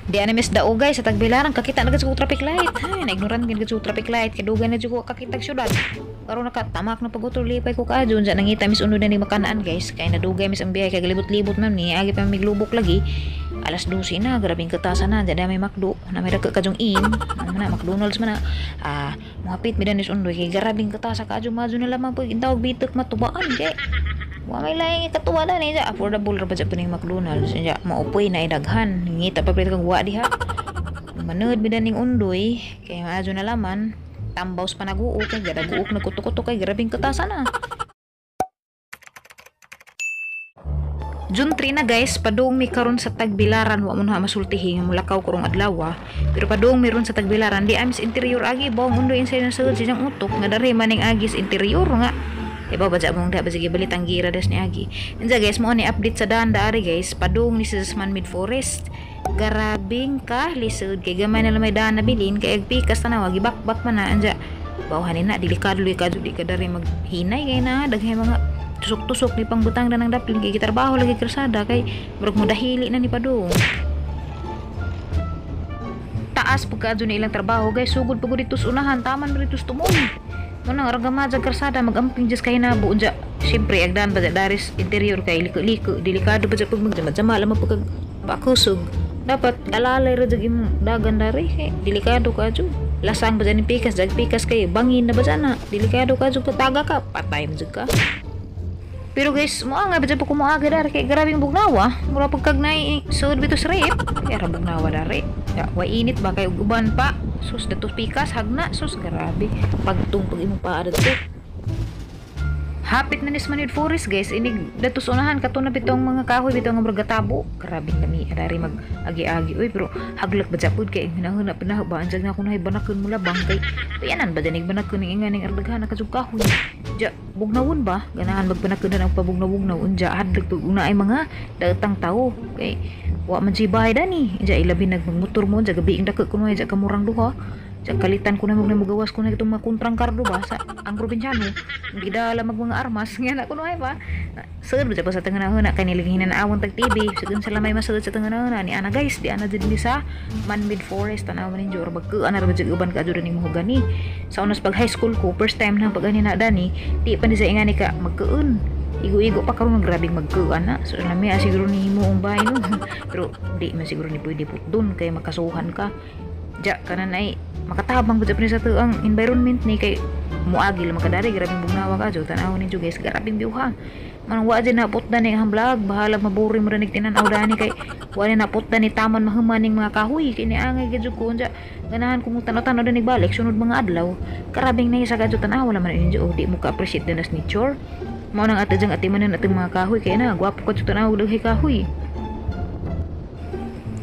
Di ana mis dao guys sa Tagbilaran, kakita na gud sa traffic light. Hay, na-ignorant gid sa traffic light kay dugay na jud ko kakita syudad. Karon nakatamak na pagutol, lipay ko kaadyo unsa nangita mis unod na ni makanaan guys, kay nadugay mis ang biyahe kay galibot-libot man ni agi pa miglubok lagi. Alas 12 na, grabing katasan na, dyan may McDo, na may dagka kadyong in, ano man na, McDonald's man na, muhapit mi danis undoy, kay grabing katasa kaadyo, madyo na lamang pag intawag bitok matubaan, kay wa may laing ikatuwa na niya, affordable ra ba dyan pa McDonald's, niya, maupoy na idaghan, ngita pa pwede kang wa diha. Manood mi daning undoy, kay maadyo na laman, tambaws pa naguok, kay gadaguok nagkuto-kuto, kay grabing katasa na. June 3 na guys, padung mi karon sa Tagbilaran, wa mo na masultihi nga mulakaw karong adlaw, pero padung mi ron sa Tagbilaran, di amis interior agi bawang undoy inside na sugod siyang utok nga diri maning agis interior nga. Iba ba mong da ba sige balit ang gira des ni agi. Unsa guys, mo ni update sa daan daari guys, padung ni sa man-made forest. Garabing ka lisod kay gamay na lamay daan nabilin kay agpikas tanawa gibakbak man na anja. Bawhan ni na delikado luy kadto di ka dari maghinay kay na daghay mga tusok-tusok ni pangbutang na ng daplin kay gitrabaho lagi krasada kay murag mo dahili na ni padung. Taas pagkaadyo ni ilang trabaho guys, sugod pagod dito sa unahan, taman mo dito sa tumong. Munang aragama sa krasada magamping just kay na buon dya. Siyempre agdan ba daris interior kay liko-liko, delikado ba pag magjama-jama lamang pagkag bakusog. Dapat alalay ra jud imong dagan dari kay delikado ka jud. Lasang ba ni pikas, jag pikas kay bangin na ba na. Delikado ka jud, pataga ka, patay mo jud ka. Pero guys, mo nga ba jud ko moagi dari kay grabing bugnawa, mura pagkag nay sud bito sa rep. Kay ra bugnawa dari. Ya, wa init ba kay uban pa. Sus dato pikas hagna, sus grabe. Pagtung pag imong paa dadto. Hapit na ni sa man-made forest guys, inig dato sa unahan kato na bitong mga kahoy bitong nga gatabo. Grabing lami dari mag agi-agi oy, pero haglak ba japud kay hinahuna pinaho ba anjag na kuno hay banakon mo labang kay tuyanan ba dinig banakon ning inganing ardaghan na kajug kahoy. Ja bugnawon ba ganahan magbanakon na ang pabugnawugnaw unja hadlok pag una ay mga datang tawo kay wa man si bahay dani. Ja ilabi nagmotor mo ja gabi ing dako kuno ja kamurang duha. Ja kalitan ko na mo gawas ko na itong mga kontrang kardo ba sa ang probinsyano gidala mag mga armas nga na kuno ay ba sud ba sa tanganahon na kay nilighinan na awon tag TV sugod sila may masud sa tanganahon ni ana guys di ana jud ni sa man-made forest tanaw man ninyo or bagka ana ra jud uban ka jud ni mo gani sa unas pag high school ko first time na pag ani na dani di pa ni sa ingani ka magkuon igo-igo pa karon grabing magkuan na so lami siguro ni himo ang bahay no pero di man siguro ni pwede put dun kay makasuhan ka ja kanan ay makatabang ba sa ang environment ni kay muagil makadari grabing bugnawa ka jud tan-aw ninyo guys grabing view ha manang wa jud napot na ni ang vlog bahalag maburi mo ranig tinan-aw dani kay wa ni napot na ni taman mahumaning mga kahoy kini angay gid ko unja ganahan ko mong tanaw-tanaw dani balik sunod mga adlaw karabing na isa ka jud tan-aw wala man ninyo oh, di mo ka appreciate din as nature mao nang ate jang atimanan atong mga kahoy kay na gwapo ka jud tan-aw daghay kahoy.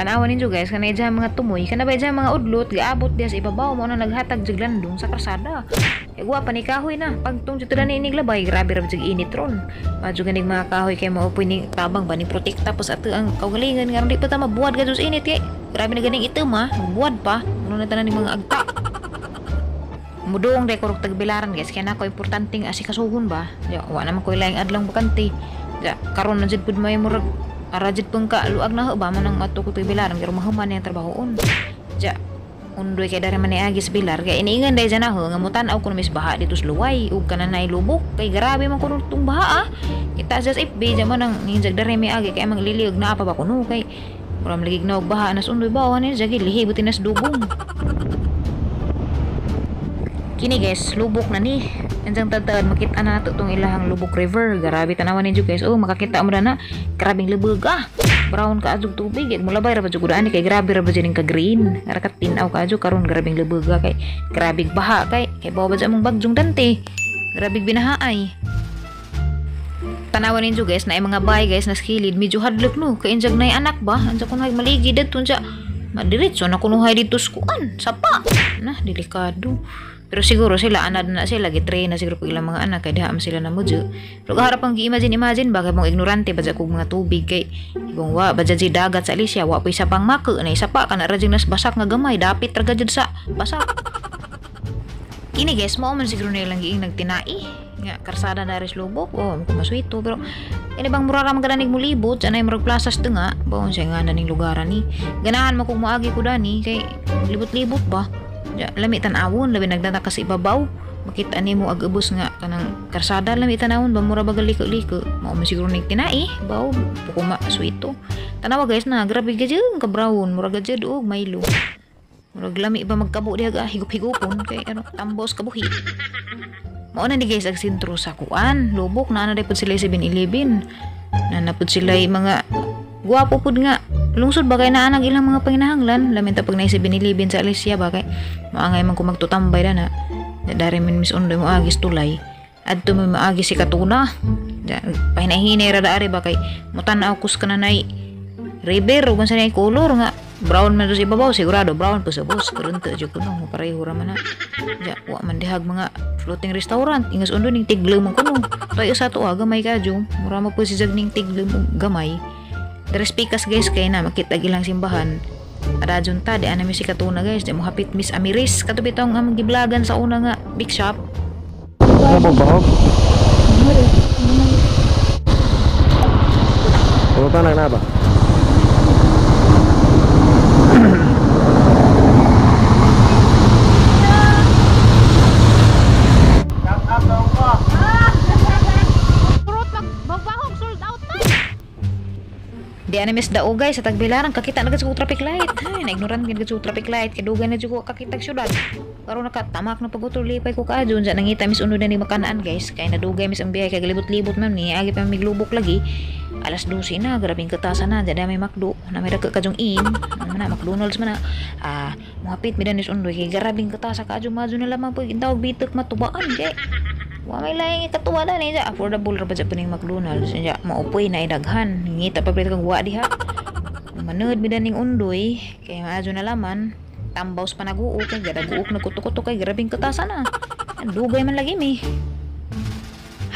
Tanawan ninyo guys, kanay dyan mga tumoy, kana ba dyan mga udlot, gaabot diya sa ibabaw, mo na naghatag jug landong sa krasada. Kay guwapa ni kahoy na, pagtong dito na ni labay, grabe ra jug init ron. Madyo ganing mga kahoy kay maupoy ning tabang ba ni protekta po sa ato ang kaugalingan nga di pa ta mabuwad ka sa init kay. Grabe na ganing itom ha, mabuwad pa, ano na tanan ning mga agta. Mudong day kurog Tagbilaran guys, kaya nako importanteng asikasuhon ba. Ya, wa naman koy laing adlong bakante. Ya, karon na jud pud may murag arajid pang ka luag na ba man ang ato ko Tagbilaran pero mahuman yang trabahoon. Ja undoy kay dari man ni agis bilar kay iniingan day jana ho nga mutan-aw kuno mis baha dito sa luway ug kanan nay lubok kay grabe man kuno tung baha ah. Kita sa FB ja man ang ninjag dari mi agi kay mangliliog na pa ba kuno kay mura maligig na og baha nas undoy ba ani jagi lihi buti nas dugong. Kini guys, lubok na ni. Anjang tadtad makita na nato tong ilahang Lubok River. Grabe tanawan ninyo guys. Oh, makakita mo na grabing lubog ah. Brown ka adjog tubig. Mulabay ra ba jud ani kay grabe ra ba jud ka green. Ara ka tin-aw ka adjog karon grabing lubog ah, kay grabing baha kay kay bawa ba jud among bagyong dante. Grabing binahaay. Tanawan ninyo guys na ay mga bahay guys na skilid medyo hadlok no. Kay injag nay anak ba? Anjag kuno maligi dadto unja. Madiretso na kunuhay dito sa kuan, sapa. Nah, delikado. Pero siguro sila anad na sila gitrain na siguro pag ilang mga anak kay diha man sila na mudyo. Pero kaharap ang gi-imagine imagine bagay mong ignorante ba kog mga tubig kay ibong wa ba jud dagat sa Alicia wa pa isa pang mako na isa pa kana ra jud nas basak nga gamay dapit ra jud sa basak. Kini guys mao man siguro nilang giing nagtinai. Nga karsada na rin lubok. Oh, ko maswito pero kini bang mura ra man gananig mulibot anay murag plasas nga. Baon siya nga naning lugaran ni. Ganahan mo kung moagi ko dani kay libot-libot ba. Ja, lami tan-awon labi nagdata ka sa ibabaw. Makita nimo ag ubos nga kanang karsada lami tan-awon ba mura ba liko-liko. Mao man siguro ning tinai, baw pukuma swito. Tanawa guys na grabe gajud ka brown, mura gajud og Milo. Murag lami ba magkabo diha ga higup-higupon kay ano tambos kabuhi. Mao na ni guys ang sentro sa kuan, lubok na na pud sila 7-Eleven. Na na pud sila mga guwapo pud nga. Lungsod ba kay naa nag ilang mga panginahanglan, lamin ta pag na 7-Eleven sa Alicia ba kay maangay man ko magtutambay dana. Dari min Miss Ondoy mo agis tulay. Adto mi maagi si Katuna. Pahinahinay ra daari ba kay mutan-aw kus kananay river ug unsa nay color nga brown man sa ibabaw sigurado brown po sa bus karon ta jud kuno pareho ra man na. Ja, wa man dihag mga floating restaurant ingas undo ning tigle man kuno. Tayo sa to gamay kadyo mura mo po si jag ning tigle mo gamay. Tres pikas guys kay na makita ilang simbahan. Adadyon ta di ana mi si Katuna guys, di mo hapit Miss Amiris kato bitong among giblagan sa una nga big shop. Na ba? Di ana miss dao guys sa Tagbilaran kakita na gud sa traffic light. Hay, na-ignorant gid sa traffic light kay dugay na jud ko kakita syudad. Karon nakatamak na pagutol lipay ko kaadyon sa nangita miss uno na ni makanaan guys kay nadugay miss ang biyahe kay galibot-libot man ni agi pa miglubok lagi. Alas 12 na grabing katasan na dyan may McDo na may dagka kadyong in ano man na McDonald's man na muhapit mi danis undoy kay grabing katasa kaadyo madyo na lamang pag intawag bitek matubaan kay wa may laing ikatuwa na niya affordable ra ba jud ning McDonald's niya maupoy na idaghan ngita pa kag wa diha manood mi daning undoy kay maadyo na laman tambaws pa naguok kay gadaguok nagkuto-kuto kay grabing katasa na dugay man lagi mi.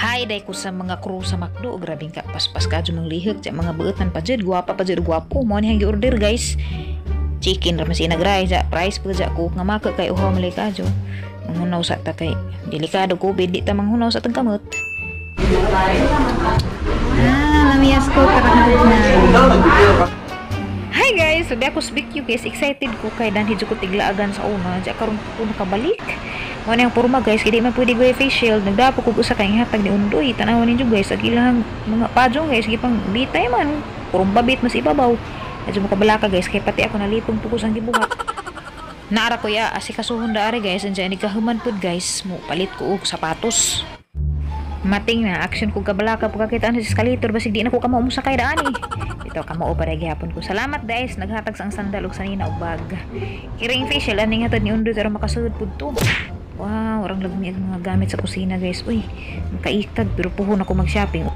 Hi day ko sa mga crew sa McDo, grabing ka paspas ka dyan ng lihok sa mga buutan pa dyan, guwapa pa dyan, guwapo mo ni ang order guys. Chicken ra man si nagray sa price pa dyan ko nga maka kay uhaw malay ka dyan. Manghunaw sa ta kay delikado COVID di ta manghunaw sa tang kamot. Lamiyas ko na. Hi guys, so di ako speak you guys, excited ko kay danhi jud ko tiglaagan sa una, diya karon ko nakabalik. Mo na ang porma guys, kay di man pwede go face shield, nagdapo kog usa kay hatag ni Undoy. Tan-awon ninyo guys, ag ilang mga pajong guys, gipang bitay man, purong babit mas ibabaw. Medyo makabalaka guys, kay pati ako nalipong pugos ang gibuhat. Naara ko ya, asikasuhon daari guys, andyan ni kahuman pud guys, mo palit ko og sapatos. Mating na action ko kabalaka pagkakita sa escalator basig di na ko kamo mosakay daan eh. Ito kamo para gihapon ko. Salamat guys, naghatag sa ang sandal og sanina og bag. Kiring facial aning hatad ni Undoy pero makasud pud to. Wow, orang lagmi ang mga gamit sa kusina guys. Uy, makaikag pero puhon ako mag-shopping.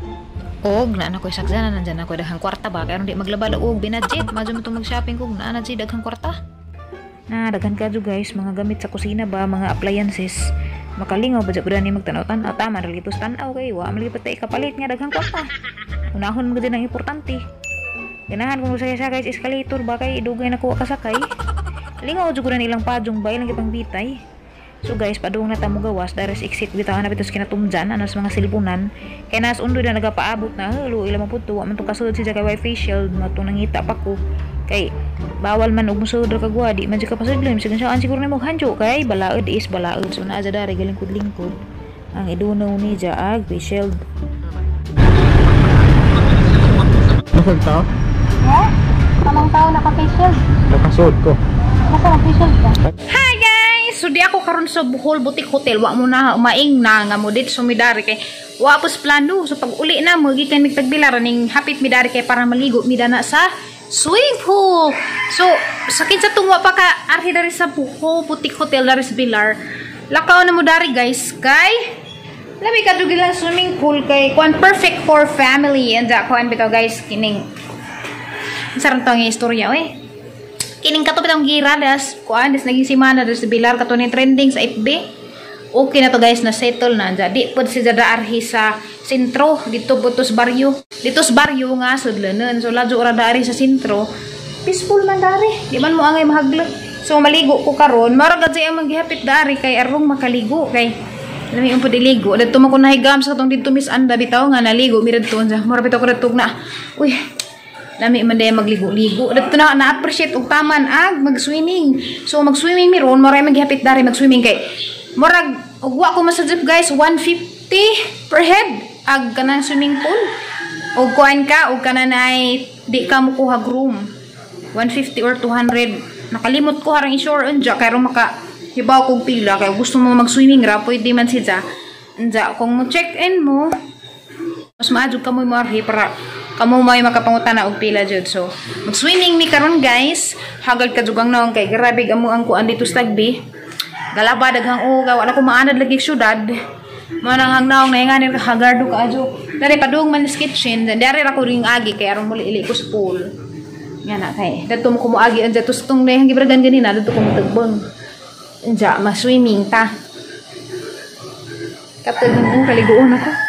Og naa na ko saksanan nandyan ako daghang kwarta ba kay aron di maglaba og binadget. Madyo mo mag-shopping kog naa na jud daghang kwarta. Na daghan kadyo guys, mga gamit sa kusina ba, mga appliances. Makalingaw ba jud ni magtanaw-tanaw tama ra litos tan-aw kay wa man lipat tay kapalit nga daghang kwarta. Unahon man gud ang importante. Ganahan kung sakay-sakay sa escalator ba kay dugay na kuha kasakay. Lingaw jud ko na ilang pajong ba ilang gipangbitay. So guys, padung na ta mo gawas dares exit bitaw na bitos kinatumjan anas mga silbunan. Kay nas undoy na nagapaabot na hello ila man pud to wa man tong kasud si kay way face shield matong nangita pa ko. Kay bawal man og musud ra kagwa di man jud ka pasudlon sige saan siguro nimo hanjo kay balaod is balaod. So naa dare galingkod-lingkod ang idunaw ni ja ag face shield. Nasaan tao? Ha? Kamang tao naka face shield. Nakasuod ko. Nasa naka face shield ka? Hi guys! So di ako karon sa Bohol Boutique Hotel. Wa mo na maing na nga mo dito sumidari kay wa pos plano. So pag uli na mo gikan mig Tagbilaran ning hapit mi dari kay para maligo mi dana sa swimming pool. So sakit sa tungwa pa ka arhi dari sa Bohol Boutique Hotel dari sa Bilar. Lakaw na mo dari guys kay lami kadto gilang swimming pool kay kuan perfect for family and kuan bitaw guys kining sarang tong istorya oy. Kining kato bitong gira das kuan des naging simana des Bilar kato ni trending sa FB. Okay na to guys, na settle na. Di pud si jada arhi sa sentro dito pud to sa baryo. Dito sa baryo nga sudlanon. So ladyo ra dari sa sentro. Peaceful man dari. Di man mo angay mahaglok. So maligo ko karon, mara gad siya manggihapit dari kay arong makaligo kay Lami ang pud iligo. Dadto man ko nahigam sa katong didto Miss Anda bitaw nga naligo mi didto unsa. Mura bitaw ko didto na. Uy. Lami man day magligo-ligo. Didto na na-appreciate og taman ag mag-swimming. So mag-swimming mi ron, mura maghapit dari mag-swimming kay murag ug wa ko masadjip, guys, 150 per head ag kanang swimming pool. Og kuan ka og kanan ay di ka mo kuha room. 150 or 200. Nakalimot ko harang i-sure unja kay ron maka hibaw kog pila kay gusto mo mag-swimming ra pwede man siya. Unja kung mo check-in mo mas maadyo ka mo moarhi para kamo may makapangutana og pila jud. So mag-swimming mi karon, guys. Hagad ka jugang naong kay grabe amo ang kuan dito sa tagbi. Galaba daghang uga, wala ko maanad lagi syudad. Mo nang hang naong na ingani ka hagardo ka adyo. Dari padung man sa kitchen, dari ra ko ring agi kay aron muli ili ko sa pool. Nga na kay dadto mo ko moagi anja tustong na gibragan ganina dadto ko motagbang. Anja ma-swimming ta. Katag mo kaliguon ako.